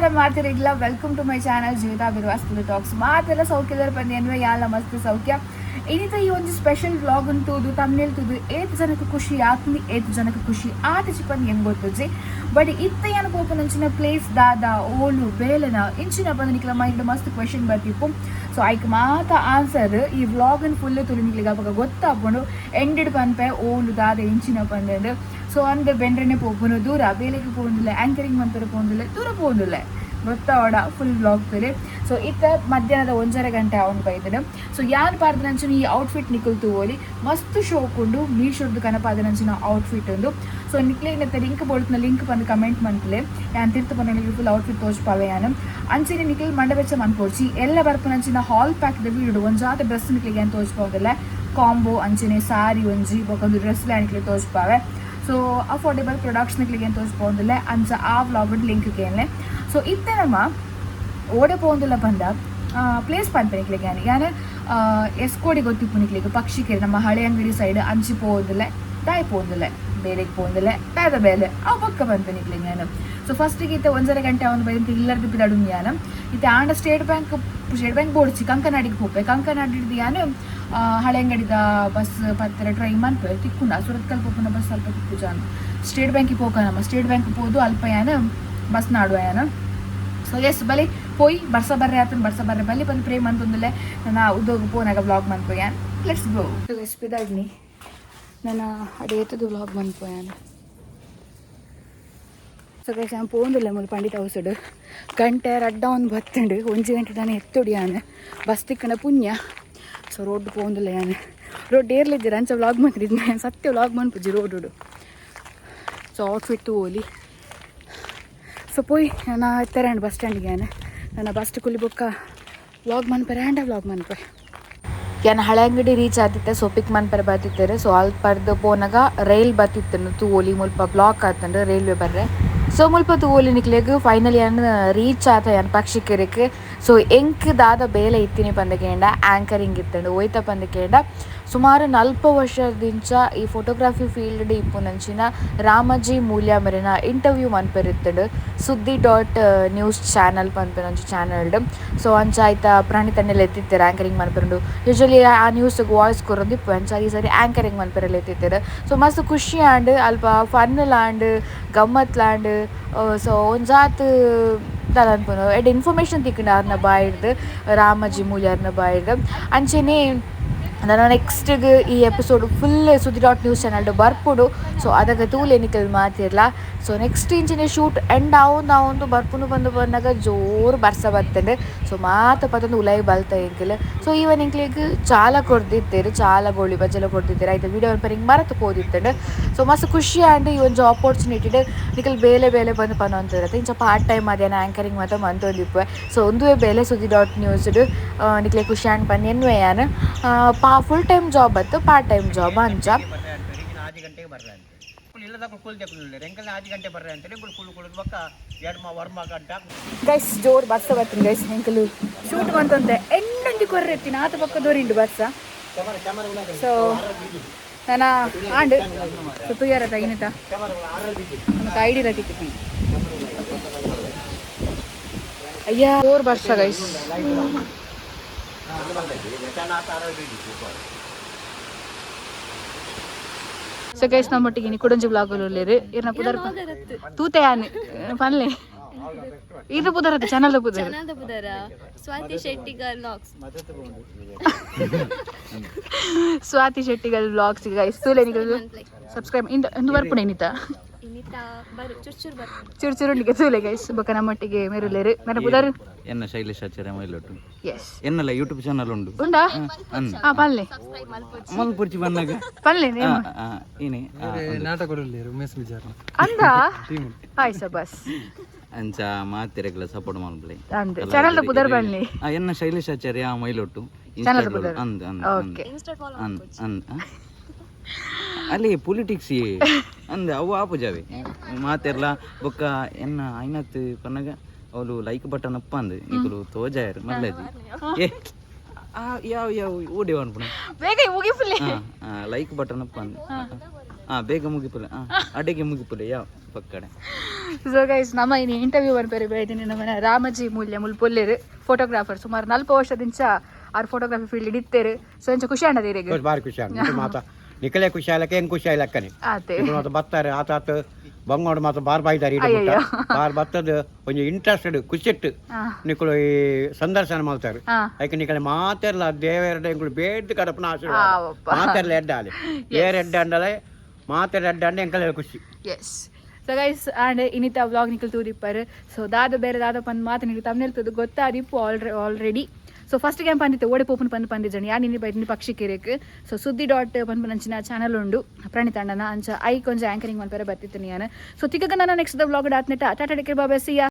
ನಮಸ್ಕಾರ ಮಾತಿರಿಗ್ಲ. Welcome to my channel Jeevitha Birwas talks. ಮಾತೆಲ್ಲ ಸೌಖ್ಯದರ್ ಬಂದು ಎನ್ವೆ ಯಾಲ ಮಸ್ತ್ ಸೌಖ್ಯ. ಇನ್ನಿತ ಈ ಒಂದು ಸ್ಪೆಷಲ್ ವ್ಲಾಗ್ ಅಂತೂದು ತಮ್ನೇಲ್ ತೂದು ಏತ್ ಜನಕ್ಕೆ ಖುಷಿ ಆತ್ನಿ, ಏತ್ ಜನಕ್ಕೆ ಖುಷಿ ಆತ ಪಂದ್ ಹೆಂಗ್ ಗೊತ್ತುಜಿ. ಬಟ್ ಇತ್ತ ಯಾನ್ ಪೋಪುನಂಚಿನ ಪ್ಲೇಸ್ ದಾದ, ಓಲು, ಬೇಲೆನ, ಇಂಚಿನ ಬಂದು ನಿಕ್ಲ ಮೈಂಡ್ ಮಸ್ತ್ ಕ್ವೆಶನ್ ಬರ್ತಿಪ್ಪು. ಸೊ ಐಕ್ ಮಾತ ಆನ್ಸರ್ ಈ ವ್ಲಾಗ್ ಫುಲ್ ತುಲು ನಿಕ್ಲಿಗೆ ಅಪಗ ಗೊತ್ತಾಪುಂಡು. ಎಂಡೆಡ್ ಪನ್ಪೆ ಓಲು, ದಾದ, ಇಂಚಿನ ಪಂದ್. ಸೊ ಅಂದ್ ಬೆಂಡ್ರೆನೆ ಪೋಪುನು, ದೂರ ಬೇಲೆಗೆ ಪೋಂದಿಲ್ಲ, ಆಂಕರಿಂಗ್ ಮಂತರ ಪೋಂದಿಲ್ಲ, ದೂರ ಪೋಂದಿಲ್ಲ, ಗೊತ್ತಾವಡ ಫುಲ್ ವ್ಲಾಗ್ ತುಲೆ. ಸೊ ಇತ್ತ ಮಧ್ಯಾಹ್ನದ 1.5 ಗಂಟೆ ಅವನು ಬೈದನು. ಸೊ ಯಾನ್ ಪಾರ್ದನಂಚಿನ ಈ ಔಟ್ಫಿಟ್ ನಿಕುಲ್ ತೂವೊಲಿ, ಮಸ್ತ್ ಶೋಕ್ ಉಂಡು. ಮೀಶೋರ್ದು ಕನಪಾದನಂಚಿನ ಔಟ್ಫಿಟ್ ಉಂಡು. ಸೊ ನಿಕ್ಲೆ ಲಿಂಕ್ ಬೋಡ್ತಿನ ಲಿಂಕ್ ಬಂದು ಕಮೆಂಟ್ ಮಂತ್ಲೆ. ಯಾನ್ ತಿರ್ತು ಪಂಡ ಫುಲ್ ಔಟ್ಫಿಟ್ ತೋಜ್ಪಾವೆ ಯಾನ್. ಅಂಚನೆ ನಿಕ್ಲ್ ಮಂಡವೆಚ್ಚ ಮನ್ಪೊಡ್ಚಿ, ಎಲ್ಲ ಬರ್ಪುನಂಚಿನ ಹಾಲ್ ಪ್ಯಾಕ್ ದ ವೀಡಿಯೋ ಒಂಜಾತ ಡ್ರೆಸ್ ನಿಕ್ಲೆಗೆ ಯಾನ್ ತೋಜ್ಪಾವುದಿಲ್ಲ. ಕಾಂಬೋ ಅಂಚನೆ ಸಾರಿ ಒಂಜಿ ಬೊಕೊಂದು ಡ್ರೆಸ್ ನಿಕ್ಲೆ ತೋಜ್ಪಾವೆ. ಸೊ ಅಫೋರ್ಡೆಬಲ್ ಪ್ರೊಡಕ್ಟ್ಸ್ ನಿಕ್ಲೆಗೆ ಏನು ತೋಜ್ಪೋಂದಿಲ್ಲ. ಅಂಚ ಆ ವ್ಲಾಗ್ ಲಿಂಕ್ ಕೇನ್ಲೆ. ಸೊ ಇತ್ತೆ ನಮ್ಮ ಓಡೆ ಪೋಂದಿಲ್ಲ ಪಂದ ಪ್ಲೇಸ್ ಪನ್ಪೆ ನಿಕ್ಲೆಗೆ. ಯಾನ್ ಯಾನ್ ಎಸ್ಕೋಡಿ ಗೊತ್ತಿಪ್ಪು ನಿಕ್ಲೆಗ್, ಪಕ್ಷಿಕೆರೆ, ನಮ್ಮ ಹಳೆ ಅಂಗಡಿ ಸೈಡ್ ಅಂಚಿ ಪೋಂದಿಲ್ಲ. ದಾಯ್ ಪೋಂದಿಲ್ಲ, ಬೇಲೆಗೆ ಪೋಂದಿಲ್ಲ, ದಾದ ಬೇಲೆ ಅವು ಪಕ್ಕ ಪನ್ಪೆ ನಿಕ್ಲೆಗೆ ಯಾನ್. ಸೊ ಫಸ್ಟಿಗೆ ಇತ್ತೆ 1.5 ಗಂಟೆ ಅವನು ಬೈದಂತ ಇಲ್ಲರ್ದು ಪಿದಾಡು ಯಾನ್. ಇತ್ತೆ ಆಂಡ ಸ್ಟೇಟ್ ಬ್ಯಾಂಕ್, ಸ್ಟೇಟ್ ಬ್ಯಾಂಕ್ ಬೋಡ್ಚಿ, ಕಂಕನಾಡಿಗೆ ಪೋಪೆ. ಕಂಕನಾಡಿಡ್ದು ಯಾನ್ ಹಳೆ ಅಂಗಡಿದ ಬಸ್ ಪತ್ತರ ಟ್ರೈ ಮನ್ಪೆ, ತಿಕ್ಕುಂಡ. ಸುರತ್ಕಲ್ ಪೋಪುನ ಬಸ್ ಸ್ವಲ್ಪ ತಿಕ್ಕು ಜಾನ್. ಸ್ಟೇಟ್ ಬ್ಯಾಂಕಿಗೆ ಪೋಕ ನಮ್ಮ ಸ್ಟೇಟ್ ಬ್ಯಾಂಕ್ ಪೋದು ಅಲ್ಪ ಯಾನ್ ಬಸ್ ನಾಡುವ ಯಾನ್. ಸೊ ಎಸ್, ಬಲಿ ಪೋಯಿ. ಬರ್ಸ ಬರ್ರೆ ಆತನ, ಬರ್ಸ ಬರ್ರೆ ಬಲ್ಲಿ ಬಂದು ಪ್ರೇಮ್ ಅಂತಂದಲೆ. ನನ್ನ ಉದ್ಯೋಗ ಪೋನಾಗ ವ್ಲಾಗ್ ಮನ್ಪೋಯಾನ್. Let's go. Guys, ಪಿದಾಡ್ನಿ ನನ್ನ ಅಡೇತದ ವ್ಲಾಗ್ ಮನ್ಪೋಯಾನ್. ಸೊ ಗೈಸ್, ನಾನು ಪೋಂದಿಲ್ಲ ಮೂಲು ಪಂಡಿತ ಹೌಸ್ಡ್. ಗಂಟೆ ರಡ್ಡ ಒಂದು ಬತ್ತುಂಡು. 1 ಗಂಟೆ ನಾನು ಎತ್ತೊಡಿ ಯಾನ್. ಬಸ್ ತಿಕ್ಕಣ ಪುಣ್ಯ. ಸೊ ರೋಡ್ ಪೋಂದಿಲ್ಲ ಯಾನ್. ರೋಡ್ ಏರ್ಲಿದ್ದೀರ ಅಂಚ ವ್ಲಾಗ್ ಮಾಡ್ತಿದ್ದೆ. ಸತ್ಯ ವ್ಲಾಗ್ ಮನ್ಪುಜಿ ರೋಡು. ಸೊ ಔಟ್ಫಿಟ್ ತೂವೊಲಿ. ಸೊ ಪೋಯ್ ನಾನು ಎತ್ತೆರಂಡು ಬಸ್ ಸ್ಟ್ಯಾಂಡಿಗೆ. ಯಾನ್ ನನ್ನ ಬಸ್ ಕುಲಿ ಬೊಕ್ಕ ವ್ಲಾಗ್ ಮನ್ಪೆರೆ ಆಂಡ ವ್ಲಾಗ್ ಮನ್ಪೆ. ಯಾನ್ ಹಳೆ ಅಂಗಡಿ ರೀಚ್ ಆತಿತ್ತೆ. ಸೊ ಪಿಕ್ ಮನ್ಪೆರೆ ಬತ್ತಿತ್ತೆರ್. ಸೊ ಅಲ್ಪ ಪರ್ದ್ ಪೋನಗ ರೈಲ್ ಬತ್ತಿತ್ತು ತೂವೊಲಿ. ಮುಲ್ಪ ಬ್ಲಾಕ್ ಆತಂಡ್ ರೈಲ್ವೆ ಬರ್ರೆ. ಸೊ ಮುಲ್ಪ ತೂವೊಲಿ ನಿಕ್ಲೆಗ್. ಫೈನಲಿ ಯಾನ್ ರೀಚ್ ಆತ ಯಾನ್ ಪಕ್ಷಿಕೆರೆಕ್. ಸೊ ಎಂಕ್ ದಾದ ಬೇಲೆ ಇತ್ತಿನಿ ಪಂದ ಕೇಂಡ, ಆಂಕರಿಂಗ್ ಇತ್ತಂಡು. ಒಯ್ತ ಪಂದ ಕೇಂಡ, ಸುಮಾರು 40 ವರ್ಷದಿಂಚ ಈ ಫೋಟೋಗ್ರಫಿ ಫೀಲ್ಡ್ ಇಪ್ಪುನಂಚಿನ ರಾಮಜಿ ಮೂಲ್ಯ ಮೆರೆನ ಇಂಟರ್ವ್ಯೂ ಮನ್ಪೆರಿತ್ತಂಡು ಸುದ್ದಿ ಡಾಟ್ ನ್ಯೂಸ್ ಚಾನಲ್ ಪನ್ಪಿನಂಚಿ ಚಾನಲ್ಡ್. ಸೊ ಅಂಚ ಆಯ್ತ ಪ್ರಾಣಿ ಎತ್ತಿತ್ತೆರ್. ಆಂಕರಿಂಗ್ ಮನ್ಪೆರುಂಡು. ಯೂಶಲಿ ಆ ನ್ಯೂಸ್ ವಾಯ್ಸ್ ಕೊರೊಂದು ಇಪ್ಪು. ಅಂಚ ಈ ಸರಿ ಆಂಕರಿಂಗ್ ಮನ್ಪೆರೆಲ್ಲ ಎತ್ತಿತ್ತೆರ್. ಸೊ ಮಸ್ತ್ ಖುಷಿ ಆಂಡ್. ಅಲ್ಪ ಫನ್ ಲಾಂಡ್, ಗಮ್ಮತ್ ಲಾಂಡ್. ಸೊ ಒಂಜಾತ್ ದಾದ ಅನ್ಪುನು, ಎಡ್ಡೆ ಇನ್ಫಾರ್ಮೇಷನ್ ತಿಕ್ಕಂಡು ಆರ್ನ ಬಾಯಿಡ್ದು, ರಾಮಜಿ ಮೂಲ್ಯಾರ್ನ ಬಾಯಿಡ್ದು. ಅಂಚೆನೆ ನನ್ನ ನೆಕ್ಸ್ಟ್ಗೆ ಈ ಎಪಿಸೋಡ್ ಫುಲ್ ಸುದ್ದಿ ಡಾಟ್ ನ್ಯೂಸ್ ಚಾನಲ್ ಬರ್ಪುಡು. ಸೊ ಅದಕ್ಕೆ ತೂಲೆ ನಿಕಲ್ ಮಾತಿರ್ಲ. ಸೊ ನೆಕ್ಸ್ಟ್ ಇಂಚಿನ ಶೂಟ್ ಎಂಡ್ ಆವೊಂದು ಆವೊಂದು ಬರ್ಪುನು ಬಂದು ಬಂದಾಗ ಜೋರು ಬರ್ಸ ಬತ್ತಂಡು. ಸೊ ಮಾತ ಪತ್ತೊಂದು ಉಲಾಯಿ ಬಲ್ತ ಎಂಕಲ್. ಸೊ ಈವನ್ ಎಂಕ್ಲೆಗ್ ಚಾಲ ಕೊರ್ದಿತ್ತೆರ್, ಚಾಲ ಗೋಳಿ ಬಜ್ಜೆಲ ಕೊರ್ದಿತ್ತೆರ್. ಐತ ವಿಡಿಯೋ ಹಿಂಗೆ ಮರತ್ ಪೋದಿತ್ತಂಡು. ಸೊ ಮಸ್ತ್ ಖುಷಿ ಆಂಡ್. ಈ ಒಂಜಿ ಆಪರ್ಚುನಿಟಿ ನಿಕಲ್ ಬೇಲೆ ಬೇಲೆ ಬಂದು ಪನೊಂತಿರತ್ತೆ. ಇಂಚ ಪಾರ್ಟ್ ಟೈಮ್ ಅದೇನ ಆಂಕರಿಂಗ್ ಮಾತ ಮಂತೊಂದಿಪ್ಪೆ. ಸೊ ಒಂದುವೇ ಬೇಲೆ ಸುದ್ದಿ ಡಾಟ್ ನ್ಯೂಸ್ಡ್. ನಿಕ್ಲೆ ಖುಷಿ ಆಂಡ್ ಪನ್ನಿ ಎನ್ನುವೆ ಯಾನ್. ಪಾ ಫುಲ್ ಟೈಮ್ ಜಾಬ್ ಅತ್ತು, ಪಾರ್ಟ್ ಟೈಮ್ ಜಾಬ್ ಅಂಚ. ಬರ್ರೆ ಅಂತೇಳಿ ಇನ್ನು 6 ಗಂಟೆಗೆ ಬರ್ರೆ ಅಂತೇಳಿ ಇಲ್ಲದಾಗ ಕುಲ್ ತೆಕ್ಕುಲ್ಲ. ಎಂಕಲ್ನ 6 ಗಂಟೆ ಬರ್ರೆ ಅಂತೇಳಿ ಕುಲ್ ಕುಲ್ ಕುಳಿದ ಬೊಕ್ಕ ಎಡ್ಮ ವರ್ಮ ಗಂಟೆ. ಗೈಸ್, ಜೋರು ಬರ್ಸ ಬರ್ತೀನಿ ಗೈಸ್. ಎಂಕಲು ಶೂಟ್ ಮಂತಂತೆ ಎಣ್ಣೊಂಜಿ ಕೊರ್ರೆ ಎತ್ತಿನ ಆತ ಪಕ್ಕ ದೊರಿಂಡು ಬರ್ಸ. ಸೊ ನನ್ನ ಆಂಡ್. ಸೊ ತುಯ್ಯಾರತ ಇನ್ನಿತ ನಮಕ್ ಐಡಿ ರಟಿಕ್ಕೆ. ಅಯ್ಯ, ಜೋರು ಬರ್ಸ ಗೈಸ್. ಸೊ ಗೈಸ್, ನಮ್ಮೊಟ್ಟಿಗೆ ಇನಿ ಕುಡಂಜಿ ವ್ಲಾಗ್ ಉಲ್ಲೇರು. ಇರ್ನ ಪುದರ್ ತೂತೆ ಯಾನ್ ಪನ್ಲೆ. ಇದು ಪುದರ್ ಅತ್ತ, ಚಾನಲ್ ಪುದರ್? ಚಾನಲ್ದ ಪುದರ Swati Shettigar vlogs. Swati Shettigal vlogs guys, ತೂಲೆ ನಿಕಲ್ ಸಬ್ಸ್ಕ್ರೈಬ್. ಇಂದ ಇಂದು ಬರ್ಪುಣೆ ಇನ್ನಿತ? ಇನ್ನಿತ ಬರು, ಚುರ್ ಚುರ್ ಬರು. ಚುರು ಚುರುಂಡಿಗೆ ತೂಲೆ ಗೈಸ್. ಬೊಕ ನಮ್ಮೊಟ್ಟಿಗೆ ಮೆರುಲೇರು. ಮೆರ ಪುದರ್? ಎನ್ನ ಶೈಲೇಶ್ ಆಚಾರ್ಯ ಮೈಲೊಟ್ಟು. ಎಸ್. ಎನ್ನಲ್ಲ ಯೂಟ್ಯೂಬ್ ಚಾನಲ್ ಉಂಡು. ಉಂಡಾ? ಅಂದ್. ಹಾ, ಪನ್ಲೆ. ಮಲ್ಪುರ್ಚಿ ಬಂದಾಗ. ಪನ್ಲೆ. ಏನೇ. ನಾಟಕ ಉಮೇಶ್ ಬಿಜಾರ್ನ. ಅಂದ ಆಯ್ಸ ಬಸ್. ಅಂಚ ಮಾತಿರಗ್ಲ ಸಪೋರ್ಟ್ ಮಲ್ಪಲೆ. ಅಂದ್ ಚಾನಲ್ ಪುದರ್ ಬನ್ನಿ. ಎನ್ನ ಶೈಲೇಶ್ ಆಚಾರ್ಯ ಮೈಲೊಟ್ಟು. ಚಾನಲ್ ಪುದರ್? ಅಂದ್ ಅಂದ್. ಓಕೆ. ಅಂದ್ ಅಂದ್ ಆ? ಅಲ್ಲಿ ಪೊಲಿಟಿಕ್ಸ್ ಅಂದ್ ಅವು ಆಪುಜಾವೆ ಮಾತೆರ್ಲ. ಬೊಕ್ಕ ಎನ್ನ ಐನತ್ ಪನ್ನಗ ಅವಳು ಲೈಕ್ ಬಟನ್ ಅಪ್ಪ ಅಂದ್ ನಿಕುಲು ತೋಜಾಯರ್ ಮಲ್ಲಜಿ. ಏ ಆ ಯಾವ ಯಾವ ಓಡಿ ಅನ್ಪುಣ. ಬೇಗ ಮುಗಿಫುಲ್ಲೆ. ಲೈಕ್ ಬಟನ್ ಅಪ್ಪ ಅಂದ್. ಹಾ, ಬೇಗ ಮುಗಿಪುಲೆ. ಹಾ, ಅಡಿಗೆ ಮುಗಿಪುಲೆ ಯಾವ ಪಕ್ಕಡೆ. ಸೊ ಗೈಸ್, ನಮ್ಮ ಇನ್ನು ಇಂಟರ್ವ್ಯೂ ಬರ್ಬೇರೆ ಬೆಳೆದಿನಿ. ನಮ್ಮನ ರಾಮಜಿ ಮೂಲ್ಯ ಮುಲ್ಪೊಲ್ಲೇರು, ಫೋಟೋಗ್ರಾಫರ್. ಸುಮಾರು 40 ವರ್ಷದಿಂಚ ಆರ್ ಫೋಟೋಗ್ರಫಿ ಫೀಲ್ಡ್ ಹಿಡಿತೇರು. ಸೊ ಎಂಚ, ಖುಷಿ ಆಂಡದ ಇರೆಗ್? ಬಾರಿ ಖುಷಿ ಆಂಡ್ ಮಾತ. ನಿಕಲೆ ಖುಷಿ ಆಯ್ಲಕ್ಕ, ಹೆಂಗ್ ಖುಷಿ ಆಯ್ಲಕ್ಕನೆ. ಆತೆ. ಮಾತ ಬತ್ತಾರೆ ಆತ ಆತ ಬಂಗೋಡು ಮಾತ ಬಾರ್ ಬಾಯ್ದಾರೆ. ಅಯ್ಯಯ್ಯೋ. ಬಾರ್ ಬತ್ತದ ಒಂಜಿ ಇಂಟ್ರೆಸ್ಟೆಡ್ ಖುಷಿಟ್ಟು ನಿಕುಲು ಈ ಸಂದರ್ಶನ ಮಾಡ್ತಾರೆ. ಐಕೆ ನಿಕಲೆ ಮಾತೆರ್ಲ ದೇವೆರಡ ಎಂಕುಲು ಬೇಡ್ದು ಕಡಪನ ಆಶೀರ್ವಾದ. ಆವಪ್ಪ. ಮಾತೆರ್ಲ ಎಡ್ಡಾಲೆ, ಏರ್ ಎಡ್ಡ ಅಂಡಲೆ, ಮಾತೆರ್ ಎಡ್ಡ ಅಂಡ ಎಂಕಲೆ ಖುಷಿ. ಎಸ್. ಸೊ ಗೈಸ್, ಆ್ಯಂಡ್ ಇನ್ನಿತ ವ್ಲಾಗ್ ನಿಕಲ್ ತೂದಿಪ್ಪರು. ಸೊ ದಾದ ಬೇರೆ ದಾದ ಪಂದ್ ಮಾತು ನಿಕ್ಲು ತಮ್ನೇಲ್ ತೂದು ಗೊತ್ತಾದಿಪ್ಪು ಆಲ್ರೆಡಿ. ಸೊ ಫಸ್ಟ್ ಗೇಮ್ ಪಂದಿತ್ತು ಓಡೆ ಪೋಪುನ ಪಂದ್ ಪಂದಿಜಣಿ. ಯಾನ್ ಇನ್ನಿ ಬೈದಿನಿ ಪಕ್ಷಿ ಕೆರೆಕ್. ಸೊ ಸುದ್ದಿ ಡಾಟ್ ಪನ್ಪುನಂಚಿನ ಚಾನಲ್ ಉಂಡು ಪ್ರಣೀತ್ ಅಣ್ಣನ, ಅಂಚ I ಕೊಂಚ ಆಂಕರಿಂಗ್ ಮನ್ಪೆರೆ ಬತ್ತಿತ್ತು ಯಾನ್. ಸೊ ತಿಕ್ಕಗ ನನ್ನ ನೆಕ್ಸ್ಟ್ ವ್ಲಾಗ್ ಆತ್ನೆಟ ಟಾಟಾ ಡಿಕೆ ಬಾಬಾ, ಸಿಯಾ.